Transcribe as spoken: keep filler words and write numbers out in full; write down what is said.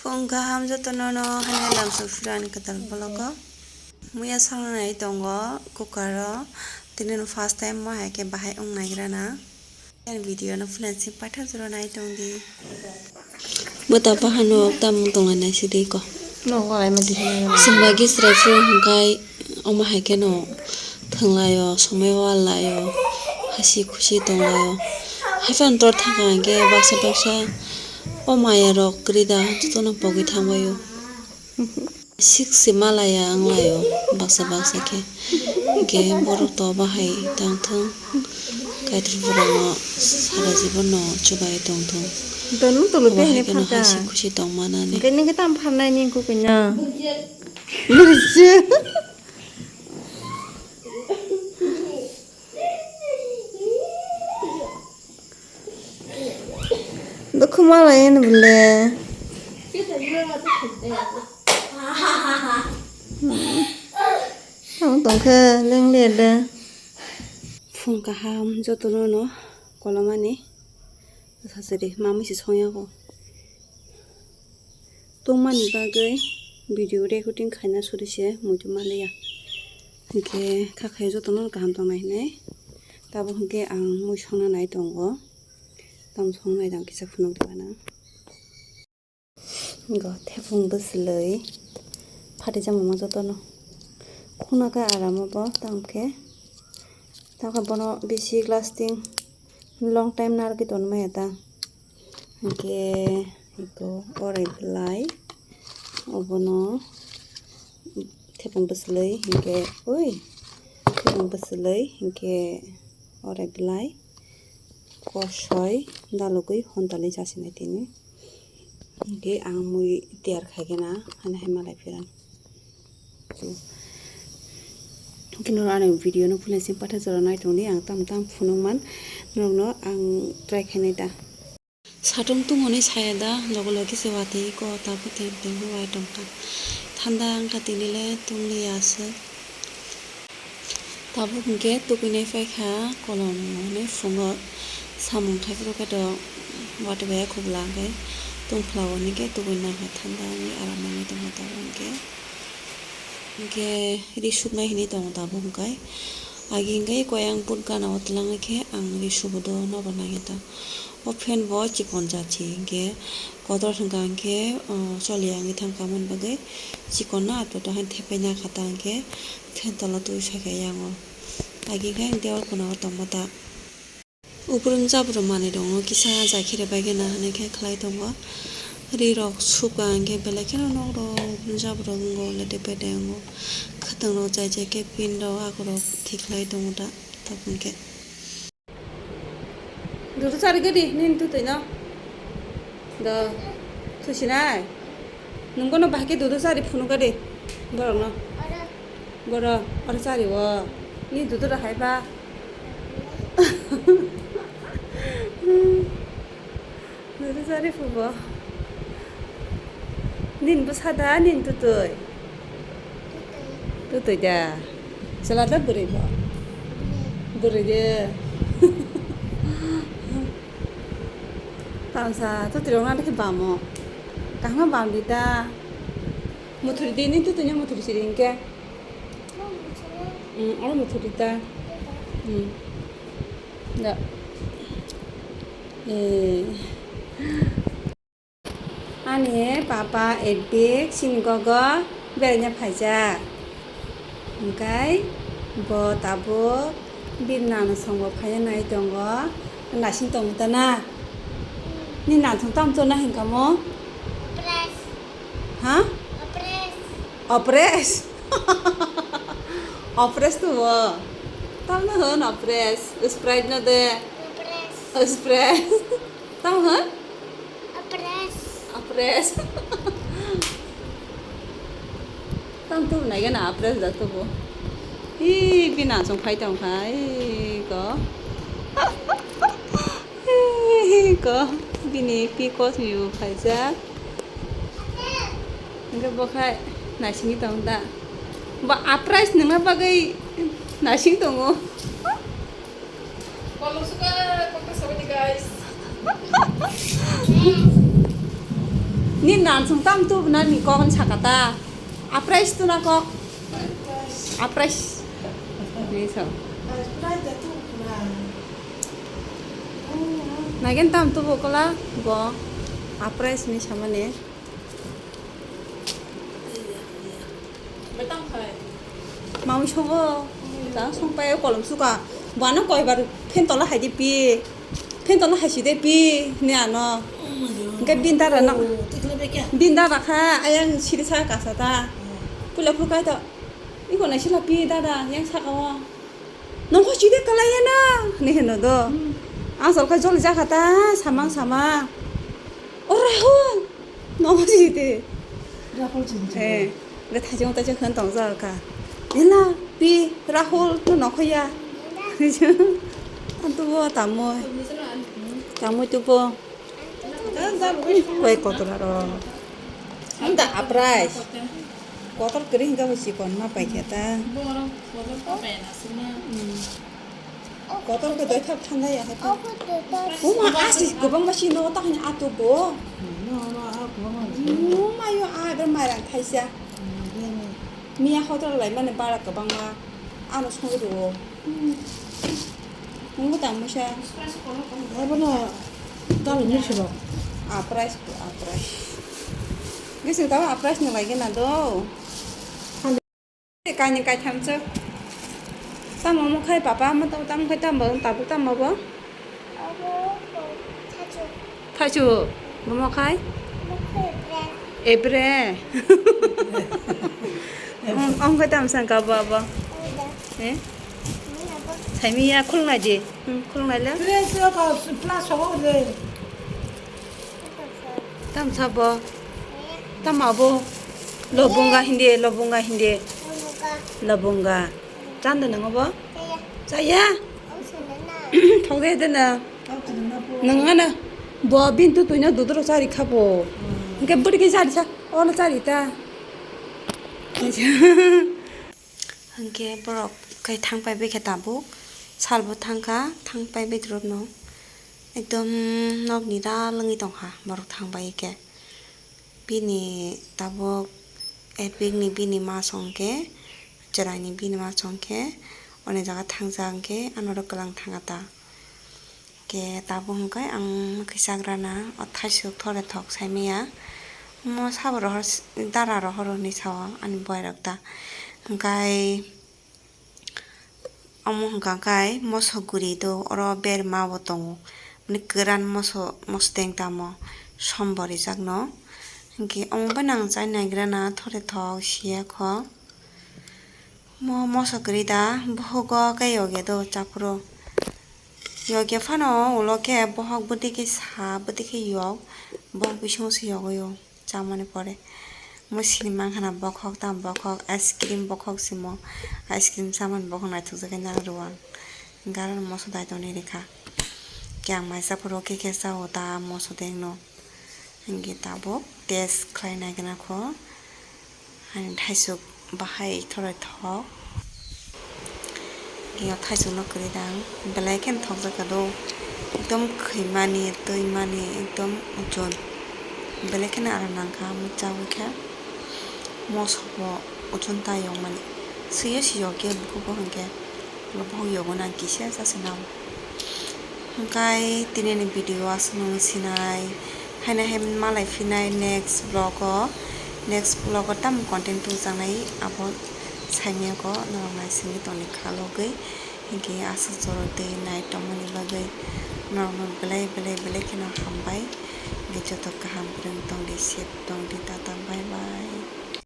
Phung kaham jotono no hani lamsok phirani kwtal vlog o. Muya sangnai tongo cooker o. Tini no first time mo hai khe bahai wng naigra na. Ani video no phunai sing paithak jora nai tong di. Bo ta bahano tamung tonglai nai si di ko. Sumba gisra phuru hwnkhe omo hai kheno thwnglaio, somoi wal laio, hasi khusi tonglaio. Haphano tor thangkha hwnkhe baksa baksa o maya rok kwrwi da jotono pogwi thangbaio. Sik se malaya wnglaio baksa baksa khe. Hwnkhe borok to bahai tangthung. Kaitor borokno sara jibono chubai tongthung. Tonu tolu Obo te hai hini kheno pharka. Hasi khusi tongmanani. Hwnkhe nini tam pharnai ni kukuino. Dukhu malai ni bole. Ang tongkhe leng le de. Phung kaham jotono no kolomani. Sasari mamui se songya ko. Tongmani bagwi video recording khaina suri se muitu maliya. Hwnkhe kha khayo jotono kaham tongnai hinwi. Tabuk hwnkhe ang mui songna nai tongo. Tamo songnai tang kisa phunuk di bana. Go thepung bwswlwi phatijak mama jotono. Khuna khe aram o bo tamo khe. Tamo khe bono bisi lasting long time narwgwi tonmaya ta. Hwnkhe eko orai bwlai obono thepung bwswlwi hwnkhe oi thepung bwswlwi hwnkhe orai bwlai kosoi dalogwi hontalwi chasinai tini. Hwnkhe ang mui tiyar khaigena hani hai malai phirang. Khe norok ani video no phunai sing pathak jora nai tongdi ang tam tam phunukman norokno ang try khainai da. Satung tungmani saya da logo logi se watwi ko tabuk tem tem bo wai tongkha. Thanda wngkha tini le tungliya aswk. Tabuk hwnkhe tukuinai paikha kolom hwnwi phungo samung khai phuru khe to watwi bai khobla hwnkhe tungphla hwnwi khe tukuina kha thanda wngwi aram wngwi tongkha tabuk hwnkhe. Hwnkhe ri suknai hinwi tongo tabuk hwnkhe. Agi hwnkhe koi ang but gana o twlangwi khe ang ri subudo nobo nangya ta. O fan bo chikon jachi hwnkhe kotor hwnkha hwnkhe, o, choliya wngwi thangkha aboni bagwi chikon no ato to haino thepai nakha ta hwnkhe fan tola twi saikha yango. Agi khe dewar khuna o tongma ta. Uburum jabrum manwi tongo kisa jakhire bai gana hinwi khe khlai tongo. Ri rok sukha hwnkhe belai kheno nok rok uburum jabrum wngo lete pete wngo. Khwtwng rok chai chai khe pin rok akorok thik khlai tongo ta tabuk hwnkhe. Dudu chari gadi nini tutui no. Do thusinai. Nung bono bahai khe dudu chari phunuk gadi borok no. Boro oro chari o. Ni dudu rok hai ba. Dudu chari phubo. Nini bwsa da nini tutui. Tutui da. Chwla da bwrwi bo. Bwrwi de. Tamsa tutui rok na khe bamo. Kahma bam di ta. Muthuri di ni tutui ni muthuri siri hwnkhe. Hmm, oro muthuri ta. Hmm. Da. Eh. Ani papa edik chini gogo beraina phaijak. Hwnkhe bo tabuk bini nana songbo phaiya nai tongo. Nasing tongo ta na? Ni nathong tamo chona hwnkha mo? Opres. Ha? Opres. Opres? Opres to bo. Tamno hwn opres? Sprite no de. Opres. Opres. Tamo hwn? Apres. Apres. Tang tubu nai gana apres da tubu. Hi bini achung phai tong kha, hi ko. Hi ko. Bini pi kosmibu phaijak. Hingke bo khai naisingwi tong da. Bo apres nungna bagwi naising tongo. Kolom suka, kokta sabani, guys. Ni nan sung tam tu na ni kok ni saka ta. Apres tu na kok. Apres. Ni so. Nagen tam tu bo kola bo. Apres ni samane. Mawi sobo. Ta song pai kolom suka. Bana koi bar phen tola hai di pi. Phen tola hai si de pi. Ni ano. Hingke bin dara no. Bin dara kha ayang siri sa kasa ta. Pula phu kai to. Iko nai sila pi dada yang saka o. Nongkho chide kalai ya na, hinwi hino do. Hmm. Asol khe joli jakha ta, samang sama. O Rahul, nongkho chide. Rahul chini chini. Eh, hwnkhe thajong thajong khon tong jak kha. Ela, pi, Rahul, no nongkho ya. Antubo tamoi. Tamoi tubo. Koi kotola ro. Anda aprai. Kotor kering ka bisi kon ma pai khe ta. Hmm. Kotor ke doi thap thanda ya hai. Uma asi gobang ma si no ta hani atu bo. Uma yo a ber mairang thaisa. Miya hotel lai mane bara gobang ma ano songwi rwo. Nungbo tang musa. Abono dal mix rok. Aprais, aprais. Gising tao aprais ni lagi na do. Kaini kaitham chwk. Tamo mo khai papa, mo tamo, tamo khai tamo, tabuk tamo bo. Thaichu, mo khai? Ebre. Ong, ong khai tamo sang ka bo abo. Eh? Saimi ya khulnai di. Hmm, khulnai le. Tam sabo. Tam abo. Lobonga hindi, lobonga hindi. Lobonga. Chanda nang abo? Chaya? Thok de de na. Nang ana. Bo bin tu tuina dudro chari khabo. Hingke budi ke chari sa. Ono chari ta. Hingke borok kai thang pai bai khe tabuk. Salbo thangkha, thang pai bai drop no. Ekdom nokni ral wngwi tongkha borok thang bai khe. Bini tabuk Edwin ni bini ma song khe, chwraini bini ma song khe, oni jaga thangjak hwnkhe, ano rw kwlang thangkha ta. Khe tabuk hwnkhe ang mwkhwi chagrana, o thaisuk thore thok saimaya. Mo sabo rohor, dara rohor hwnwi sao ani boy rok ta. Hwnkhe, Omo hwnka khe moso guri do, oro berma bo tongo. Mane kwran moso, moso teng tamo sombor rijak no. Hwnkhe omo bai nang chai naigra na thore thok siya kho. Mo moso kwrwi da, bohogo khe yogya do chaphuru. Yogya phano ulo khe bohok bwtwi khe sa, bwtwi khe yok, bohok bisingo se yogwi o. Chamani pore mo sini mankha na bokhok, tamo bokhok, ice cream bokhok simo, ice cream chamani bokhok naithokjagwi nang rw ang. Hwnkhe aro moso dai tongni rikha. Khe ang maisa phuru khe khe chao ta moso dengno. Hwnkhe tabuk test khlai naikhwna kho. Ani thaisuk bahai thorai thok. Yo thaisukno kwrwi dang, belai kheno thokjak ka do, ekdom khwimani, twimani, ekdom ujun, belai kheno aram nangkha, mui chaui khe moso bo ujun ta yongmani, swiyo siyok khe bukubo hwnkhe bohok yogo nang kisa sa se nang. Hwnkhe tinini video aswk nung sinai, haino hai malai phinai next vlog o, next vlog o tamo content tujaknai abo saimanya kho norok naisingwi tongni kha logwi. Hinkhe aswk jorok twi nai tongmani bagwi norokno belai belai belai kheno hambai. Hinkhe joto kaham kwrwng tongdi, safe tongdi, tata bye bye.